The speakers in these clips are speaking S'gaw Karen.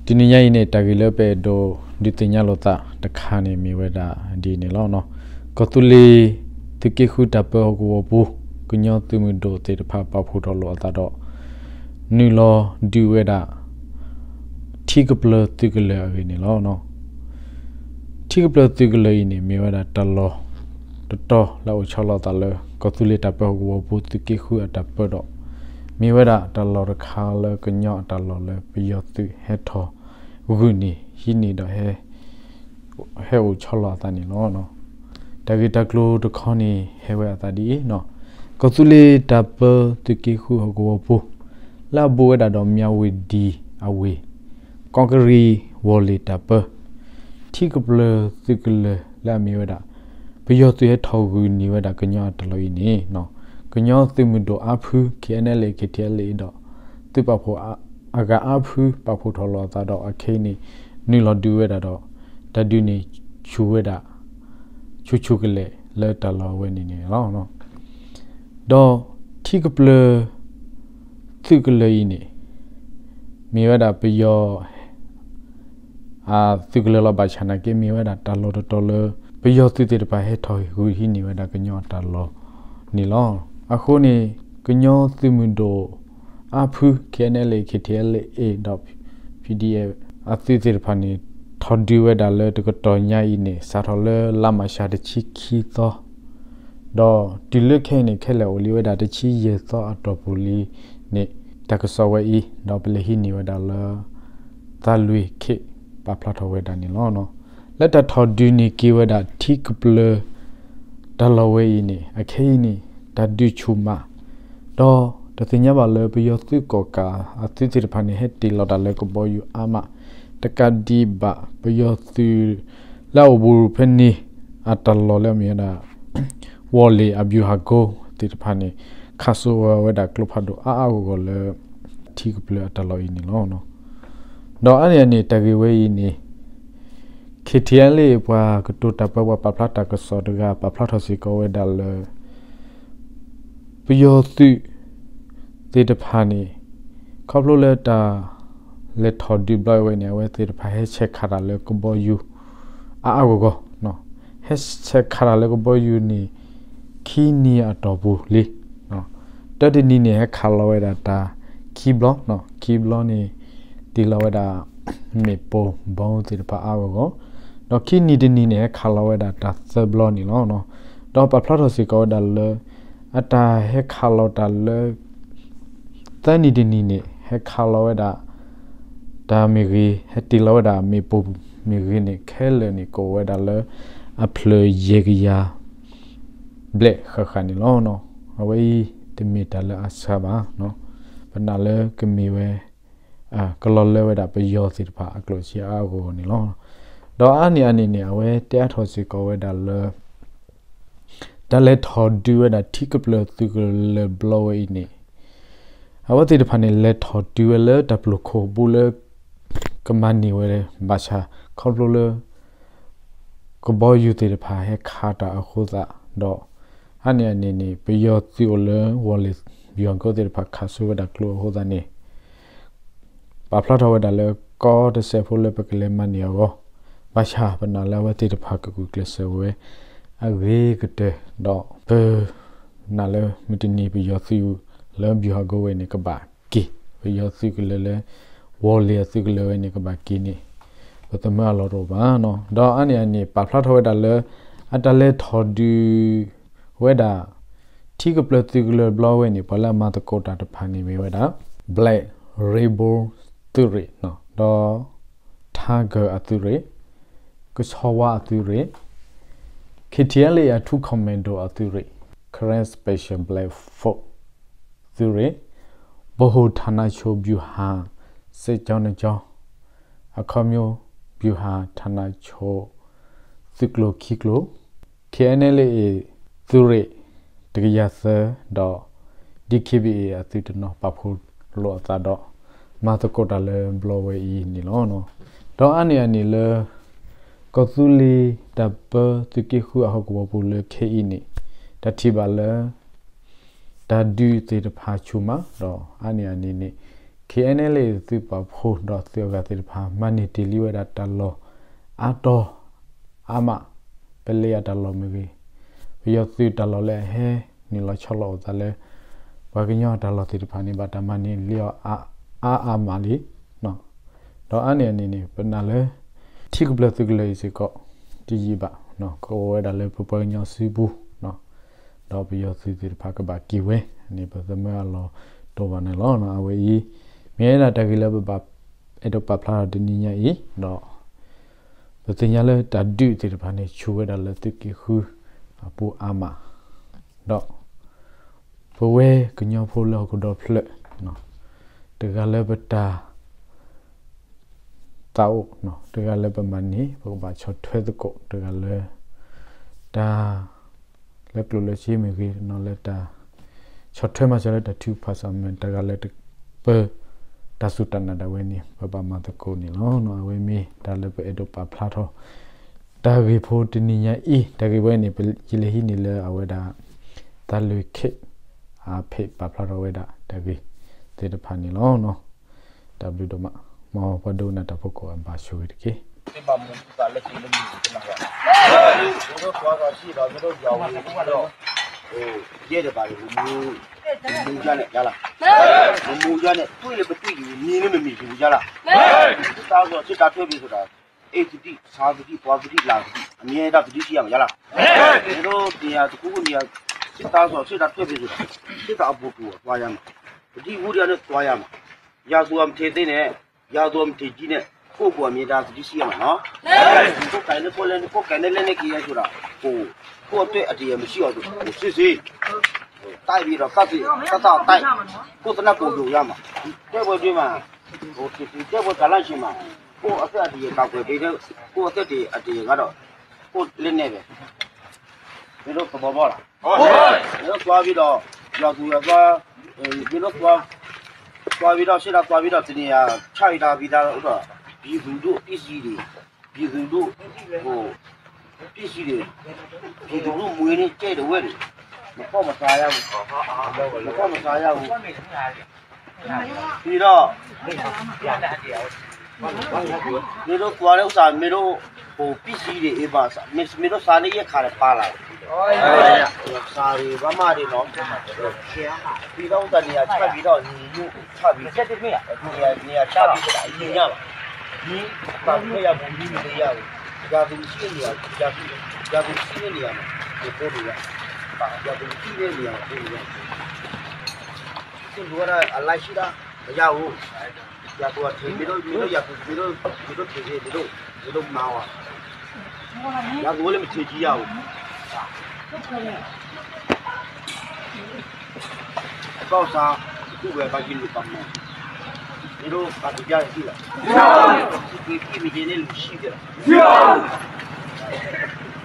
တနံၤညါအံၤန့ၣ် တၢ်ဂ့ၢ်လၢပအဲၣ်ဒိးဒုးသ့ၣ်ညါလိာ်သးတခါန့ၣ် မ့ၢ်ဝဲဒၣ်ဒ်န့ၣ်လီၤ. ကီၢ်သူလ့ၤသုးက့ဃုတၢ်ပၢဟီၣ်ကဝီၤပူၤ ကညီသုးမုၢ်ဒိၣ်သ့ၣ်တဖၣ်ပာ်ဖှိၣ်ထီၣ်လိာ်အသးဒီး နုာ်လီၤဒုးဝဲဒၣ် ထံကပျၢၤသုးကလၢၤအဂ့ၢ်န့ၣ်လီၤ. ထံကပျၢၤသုးကလၢၤအံၤန့ၣ် မ့ၢ်ဝဲဒၣ်တၢ်လီၢ်တတီၤလၢအအိၣ်ဆီလီၤအသးလၢ ကီၢ်သူလ့ၤတၢ်ပၢဟီၣ်ကဝီၤပူၤ သုးက့ဃုအတၢ်ပၢဒီး မ့ၢ်ဝဲဒၣ်တၢ်လီၢ်တခါလၢကညီအတၢ်လီၢ်လၢပယီၤသုးဟဲထီၣ်ဂုာ်န့ၢ် ဟံးန့ၢ်ဒီး ဟဲအိၣ်ဆီလီၤအသးန့ၣ်လီၤ. တၢ်ဂ့ၢ်တၢ်ကျိၤတခီန့ၣ် ဟဲဝဲအသးဒ်အံၤ, ကီၢ်သူလ့ၤတၢ်ပၢသုးက့ဃုဟီၣ်ကဝီၤပူၤ လၢအဘူးဝဲဒၣ်ဒီးမၠးဝတံၤအဝ့ၢ် ကီၢ်ကရံၣ်ဝီၤလ့ၤတၢ်ပၢ ထံကပျၢၤသုးကလၢၤလၢအမ့ၢ်ဝဲဒၣ် ပယီၤသုးဟဲထီၣ်ဂုာ်န့ၢ်ဝဲဒၣ်ကညီအတၢ်လီၢ်အံၤန့ၣ် ကညီသုးမုၢ်ဒိၣ်အါဖု K N L A K T L A ဒီး သုးပာ်ဖှိၣ်အဂၤအါဖု ပာ်ဖှိၣ်ထီၣ်လိာ်အသးဒီး အခဲအံၤန့ၣ် နုာ်လီၤဒုးဝဲဒၣ်ဒီး တၢ်ဒုးန့ၣ်ဆူၣ်ဝဲဒၣ် ဆူၣ်ဆူၣ်ကလဲာ်လၢတၢ်လီၢ်ဝဲန့ၣ်န့ၣ်လီၤ. ဒီးထံကပျၢၤသုးကလၢၤအံၤန့ၣ် မ့ၢ်ဝဲဒၣ်ပယီၤ အသုးကလၢၤလီၤ. ဘၣ်ဆၣ်နာ်က့ မ့ၢ်ဝဲဒၣ်တၢ်လီၢ်တတီၤလၢ ပယီၤသုးသ့ၣ်တဖၣ်ဟဲထီၣ်ဂုာ်ဟံးန့ၢ်ဝဲဒၣ်ကညီအတၢ်လီၢ်န့ၣ်လီၤ. အဃိန့ၣ် ကညီသုးမုၢ်ဒိၣ်အါဖု K N L A K T L A ဒီး P D F အသုးသ့ၣ်တဖၣ်န့ၣ် ထီၣ်ဒုးဝဲဒၣ်လၢတကတီၢ်ညါအံၤန့ၣ် စးထီၣ်လၢလါမၢ်ၡးတဆံခံသီ ဒီးတုၤလၢခဲအံၤန့ၣ် ခဲလၢာ်အိၣ်လံဝဲဒၣ်တဆံယဲၢ်သီအတီၢ်ပူၤလံန့ၣ် တၢ်ကစီၣ်ဝဲအံၤ ဒီးပလဲၤဟံးန့ၢ်ဝဲဒၣ်လၢ သးလွံၢ်ခ့ၣ် ပာ်ဖျါထီၣ်ဝဲဒၣ်န့ၣ်လီၤ. လၢတၢ်ထီၣ်ဒုးန့ၢ်က့ၤဝဲဒၣ်ထံကပျၢၤတၢ်လီၢ်ဝဲအံၤန့ၣ် အခဲအံၤန့ၣ် တၢ်ဒုးဆူၣ်မး ဒီးတသ့ၣ်ညါဘၣ်လၢပယီၤသုးကီၣ်ကးအသုးသ့ၣ်တဖၣ်န့ၣ် ဟဲတ့ၢ်လီၤတၢ်လၢကဘီယူၤအါမး တကးဒံးဘၣ် ပယီၤသုးလၢအအိၣ်ဘူးဖဲန့ၣ် အတၢ်လီၢ်လၢအမ့ၢ်ဝဲဒၣ် ဝီၤလ့ၤအဗျူဟာကုန်းသ့ၣ်တဖၣ်န့ၣ် ခးစိဝဲဒၣ်ကျိဖးဒိၣ်အါအါဂီၢ်ဂီၢ်လၢ ထံကပျၢၤအတၢ်လီၢ်အံၤန့ၣ်လီၤ. ဒီးအါန့ၢ်အန့ၣ် တၢ်ဂ့ၢ်ဝဲအံၤန့ၣ် K T L A ပှၤကတိၤတၢ်ပၢပှၤပာ်ဖျါတၢ်ကစီၣ်တဂၤ ပာ်ဖျါထီၣ်စ့ၢ်ကီးဝဲဒၣ်လၢ ပယီၤသုးသ့ၣ်တဖၣ်န့ၣ် ခီဖျိလၢတၢ်လဲၤထီၣ်ဒုးဘျီဝဲန့ၣ် အဝဲသ့ၣ်တဖၣ်ဟဲဆဲးခးတၢ်လၢကဘီယူၤ အါအါဂီၢ်ဂီၢ်, ဟဲဆဲးခးတၢ်လၢကဘီယူၤန့ၣ် ခံနံၤအတီၢ်ပူၤလံ. တၢတနံၤန့ၣ် ဟဲခးလီၤဝဲဒၣ်တၢ်ခံဘျီ, ခံဘျီန့ၣ် တ့ၢ်လီၤဝဲဒၣ် မ့ၣ်ပိၢ်ဘီသ့ၣ်တဖၣ်အါအါဂီၢ်ဂီၢ်, ဒီးခံနံၤတနံၤန့ၣ် ဟဲခးလီၤဝဲဒၣ်တၢ်သၢဘျီန့ၣ်လီၤ. ဒီးပာ်ဖျါထီၣ်စ့ၢ်ကီးဝဲဒၣ်လၢ အတၢ်ဟဲခးလီၤတၢ်လၢ သၢနံၤတနံၤန့ၣ် ဟဲခးလီၤဝဲဒၣ် တၢ်မ့ၢ်ဂ့ၤ, ဟဲတ့ၢ်လီၤဝဲဒၣ်မ့ၣ်ပိၢ်မ့ၢ်ဂ့ၤန့ၣ် ခဲလၢာ်န့ၣ် ကအိၣ်ဝဲဒၣ်လၢ အဖျၢၣ်ယဲၢ်ကယၤဘျဲၣ်ဃၣ်ဃၣ်န့ၣ်လီၤ. အဝဲအံၤတမ့ၢ်တၢ်လၢအဆါဘၣ်. ပနာ်လၢကမ့ၢ်ဝဲ ကလီၤလၢဝဲဒၣ်ပယီၤသ့ၣ်တဖၣ်အကျိၣ်စ့အါအါဂီၢ်ဂီၢ်န့ၣ်လီၤ. ဒီးအါန့ၢ်အန့ၣ်န့ၣ် အဝဲတဲအါထီၣ်စ့ၢ်ကီးဝဲဒၣ်လၢ တၢ်လဲၤထီၣ်ဒုးဝဲဒၣ်ထံကပျၢၤသုးကလၢၤဘျီဝဲအံၤန့ၣ် အဝဲသ့ၣ်တဖၣ်န့ၣ် လဲၤထီၣ်ဒုးဝဲလၢတၢ်ပျီခိၣ်ဘူးလၢ ကမၤန့ၢ်ဝဲ ဘၣ်ဆၣ်ခီဖျိလၢ ကဘီယူၤသ့ၣ်တဖၣ်ဟဲခးတၢ်အဃိသတးဒီး အါန့ၢ်အန့ၣ်န့ၣ် ပယီၤသုးအိၣ်လၢ ဝီၤလ့ၤယွၤကိသ့ၣ်တဖၣ် ခးစိဝဲဒၣ်ကျိအဃိသတးန့ၣ် ပာ်ဖျါထီၣ်ဝဲဒၣ်လၢ ကီတစဲးဖိလၢပကလဲၤမၤန့ၢ်အဂီၢ်, ဘၣ်ဆၣ်ပနာ်လၢအဝဲသ့ၣ်တဖၣ်ကဂုာ်ကျဲးစၢးဝဲ အဂ့ၤကတၢၢ်ဒီး ပနာ်လၢမုၢ်တနံၤပယီၤသုးလၢ ဗျူဟာကုန်း ဝဲန့ၣ်ကဘၣ်က့ၤ, ပယီၤသုးကလၢၤလၢ ဝီၤလ့ၤအသုးကလၢၤဝဲန့ၣ်ကဘၣ်က့ၤန့ၣ် ပသမၢအလီၢ်တအိၣ်ဘၣ်. ဒီးအါန့ၢ်အန့ၣ် ပာ်ဖျါထီၣ်ဝဲဒၣ်လၢ အတၢ်လဲၤထီၣ်ဒုး ဝဲဒၣ် ထံကပျၢၤသုးကလၢၤဘျီဝဲန့ၣ် ပှၤလၢအမၤသကိးတၢ်တဖၣ်န့ၣ်မ့ၢ်ဝဲဒၣ် Black Ribbon သုးရ့ၣ်, ဒီး Tiger အသုးရ့ၣ်, ကဆီဝါအသုးရ့ၣ်, K T L A အထူး Commando အသုးရ့ၣ်, Karen Special Black Force သုးရ့ၣ်, ဗဟိုဌာနချုပ်ဗျူဟာ စစ်ကြောင်းနှစ်ကြောင်း, အခီပညီ ဗျူဟာဌာနချုပ် သုးကျိၤခံကျိၤ, K N L A သုးရ့ၣ် တကယၤသၢ ဒီး D K B A အသုးတနီၤ ပာ်ဖှိၣ်လိာ်အသးဒီး မၤသကိးတၢ်လၢဘျီဝဲအံၤန့ၣ်လီၤ. ဒီးအါန့ၢ်အန့ၣ်လၢ ကီၢ်သူလ့ၤတၢ်ပၢသုးက့ဃုအဟီၣ်ကဝီၤပူၤလၢခဲအံၤန့ၣ် တၢ်ထံၣ်ဘၣ်လၢ တၢ်ဒုးသ့ၣ်တဖၣ်ဆူၣ်မး ဒီးအါန့ၢ်အန့ၣ်န့ၣ် KNLA သုးပာ်ဖှိၣ်ဒီးသုးအဂၤသ့ၣ်တဖၣ် မၤန့ၢ်တ့ၢ်လံဝဲဒၣ်တၢ်လီၢ်အါတီၤအါမး, ပလဲအတၢ်လီၢ်မ့ၢ်ဂ့ၤ, ပယီၤသုးတၢ်လီၢ်လၢအဟဲနုာ်လီၤဆီလီၤအသးလၢ ပှၤကညီတၢ်လီၢ်သ့ၣ်တဖၣ်န့ၣ် ဘၣ်တၢ်မၤန့ၢ်လံအီၤအါအါမးလံ. ဒီးအါန့ၢ်အန့ၣ်န့ၣ် ပနာ်လၢ ထံကပျၢၤသုးကလၢၤအံၤစ့ၢ်ကီး တယံာ်ဘၣ်, ကအိၣ်ဝဲဒၣ်လၢပပှၤကညီစုပူၤ, ဒီးပယီၤသုးသ့ၣ်တဖၣ်ကဘၣ်က့ၤဝဲန့ၣ် ပသမၢအလီၢ်တအိၣ်ဘၣ်န့ၣ်လီၤ. အဝဲအံၤ မ့ၢ်ဝဲဒၣ်တၢ်ဂ့ၢ်လၢပဘၣ်အဲၣ်ဒိးပာ်ဖျါထီၣ်တနံၤညါအံၤ, ဒီး ပသ့ၣ်ညါလၢတၢ်ဒုးသ့ၣ်တဖၣ်န့ၣ် ဆူၣ်ဝဲဒၣ်လၢသုးက့ဃုအပူၤအါမး, ဒီး ပဝဲကညီဖိလၢဟီၣ်ခိၣ်ဒီဖျၢၣ် တဂၤလၢပတၢ် သးအိၣ်, တဂၤလၢပမၤန့ၢ် ပကဘၣ်ဆီၣ်ထွဲသကိး, တဂၤလၢ တၢ် လၢကျိၣ်လၢစ့မ့ၢ်ဂ့ၤ, လၢတၢ် ဆီၣ်ထွဲမၤစၢၤလၢတၢ်ထုကဖၣ်စးမ့ၢ် တဂၤလၢ ပ တၢ်စူၢ်တၢ်နာ်ဒၣ်ဝဲန့ၣ် ပဘၣ်မၤသကိးန့ၣ်လီၤ. အဝဲမ့ၢ်တၢ်လၢပအဲၣ်ဒိးပာ်ဖျါထီၣ် တၢ်ဂ့ၢ်ဖိတနံၤညါအံၤ, တၢ်ဂ့ၢ်ဝဲန့ၣ် ယလဲၤဟံးန့ၢ်လၢအဝဲဒၣ် သးလွံၢ်ခ့ၣ် အဖ့ၣ်ပာ်ဖျါထီၣ်ဝဲဒၣ်တၢ်ဂ့ၢ်သ့ၣ်တဖၣ်န့ၣ်လီၤ. တၢ်ဘျုးဒိၣ်မး, မ်ပှၤဒိကနၣ်တၢ်ဖိကိးဂၤဘၣ်ဆိၣ်ဂ့ၤတက့ၢ်. မ့ၢ်ဘၣ်မူဘၣ်လၢက့ၤလၢမုၢ်ကနၣ်ဘၣ်, မ့ၢ်ဒိးကွၢ်ကွၢ်စံးဒီး မ့ၢ်ဒိးယွၤဝံၤဒီး, ယဲဒၣ်ဘၣ်ဒီး မမူယါန့ၣ်ယါလီၤ, မမူယါန့ၣ် တွံၢ်လၢပတွံၢ်ယံၤ မံၤလၢမမံၤယံၤယါလီၤ, စံးတၢ်စီၤ စံးတၢ်ထွဲဘၣ်ဆိဒၣ်, အ့ၣ်သဒံး ဆါသဒံး ပှၤသဒံး လၢသဒံး အမ့ၢ်ဒၣ်သဒံးစံးယါမးယါလီၤ, မ့ၢ်ဒိးတ့ၢ်ယၤတကူၣ်န့ၣ်ယါ, စံးတၢ်စီၤ စံးတၢ်ထွဲဘၣ်ဆိဒၣ်, စံးတၢ်အပူၤတူၢ်အီၤ တွၢ်ယါမး, ပဒံၣ်ဝူဒံၣ်အီၤန့ၣ်တွၢ်ယါမး, ယၤသူအမ့ၢ်ထဲသ့န့ၣ်, ယၤသူအမ့ၢ်ထဲကံန့ၣ်, ခိၣ်ပူၤအမ့ၢ်ဒၣ်သဒံးစံးယါမးနီၤ, ခိၣ်ကဲန့ၣ် ခိၣ်လဲၣ်န့ၣ် ခိၣ်ကဲန့ၣ်လဲၣ်န့ၣ်က့ၤယါဆိဒၣ်, ခိၣ်အတၢၢ်အတယဲၢ်မ့ၢ်စံးအီၤ စ့စ့ တၢ်ဘံဒီး တၢ်သးတၢ်, ခိၣ်သနၢ်ကိၣ်ယိာ်ယါမး, တဲပှဲၤဒ့မး, တဲပှဲၤကလၢ်ဆံးမး, ခိၣ်အသၢၣ်အတယဲၢ်ကးကွဲးဘ့ၣ်ဒီး, ခိၣ်အသၢၣ်တယဲၢ်အတယဲၢ်ဂၤဒီး, ခိၣ်လဲၣ်နဲၣ်ဘဲ, မ့ၢ်ဒိးသဘီဘီလီၤ, မ့ၢ်ဒိးကွၢ်ဘံဒီး, ယၤသူယၤသွါ, မ့ၢ်ဒိးကွၢ်, ကွၢ်ဘံဒီး စံးဒၣ်ကွၢ်ဘံဒီး တနံၤယၤ ဆၣ်အံၤတၢ်ဘံတၢ်ဒီး, ပံၤသူၣ်ဒိၣ်ပံၤစံးဒံး, ပံၤသူၣ်ဒိၣ်, ပံၤစံးဒံး, ပံၤသူၣ်ဒိၣ်မွှ့န့ၣ် ကဲဒၣ်ဝဲန့ၣ်, နကီၢ်မသးယါဝူ, နကီၢ်မသးယါဝူ, ပံၤဒီး, မ့ၢ်ဒိးကွၢ်လၢအသး မ့ၢ်ဒိး, ပံၤစံးဒံးအ့ၣ်ဘၣ်, မ့ၢ်ဒိးသးန့ၣ်ယဲၢ်ခါဒီးပာ်လၢ်, သးဒံးဘၣ်မးဒံးနီၤ, ပံၤဒီးအသးန့ၣ်ယၤဆၣ်ဘံဒီး နံၤယိၣ်ဆၣ်ဘံ, န့ၣ်ယၤဆၣ်ဘံသဒၣ် နံၤညါဘၣ်, နံၤ, ပာ်ဖဲယၤပူၤနံၤမ့ၢ်တယါဝူ, ယၤသူစံးန့ၢ်ယၤ, ယၤသူစံးန့ၢ်ယၤ, ယဖိန့ၣ်ယၤ, ယၤသူစံးန့ၢ်ယၤဖိန့ၣ်ယၤ စံးဘျုးဝဲဒၣ်အလါဆံဒၣ်, မယါဧိၤ, ယၤသူအထံၣ် မ့ၢ်ဒိး, မ့ၢ်ဒိးယၤသူ, မ့ၢ်ဒိး, မ့ၢ်ဒိးထံၣ်က့ၤ မ့ၢ်ဒိး, မ့ၢ်ဒိးမၤဝဲ, ယၤသူဝဲလၢမ့ၢ်ထံၣ်ကံယါဧိၤ, အဘၣ်ဆၣ်, သူၣ်ဝဲဘၣ်က့ၤလူၤပာ်မၤ, မ့ၢ်ဒိးပာ်သူၣ်ယါက့ၤလီၤ, သုးက့ခံမ့ၢ်က့ၤန့ၣ်လူၤဆံးက့ၤလီၤ,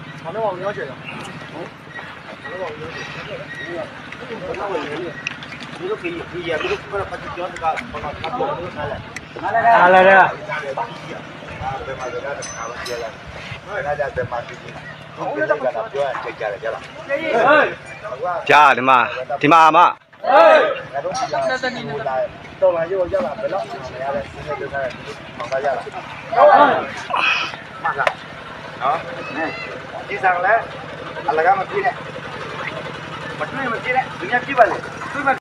ကၢ်န့ၣ်မး, တံၤမးမး, မ့ၢ်လဲၣ်, အလဂၤမ့ၢ်ဖံးလဲၣ်, မ့ၢ်ဖံးလဲၣ်, ဒုညါဖံးဘၣ်လဲၣ်, မ့ၢ်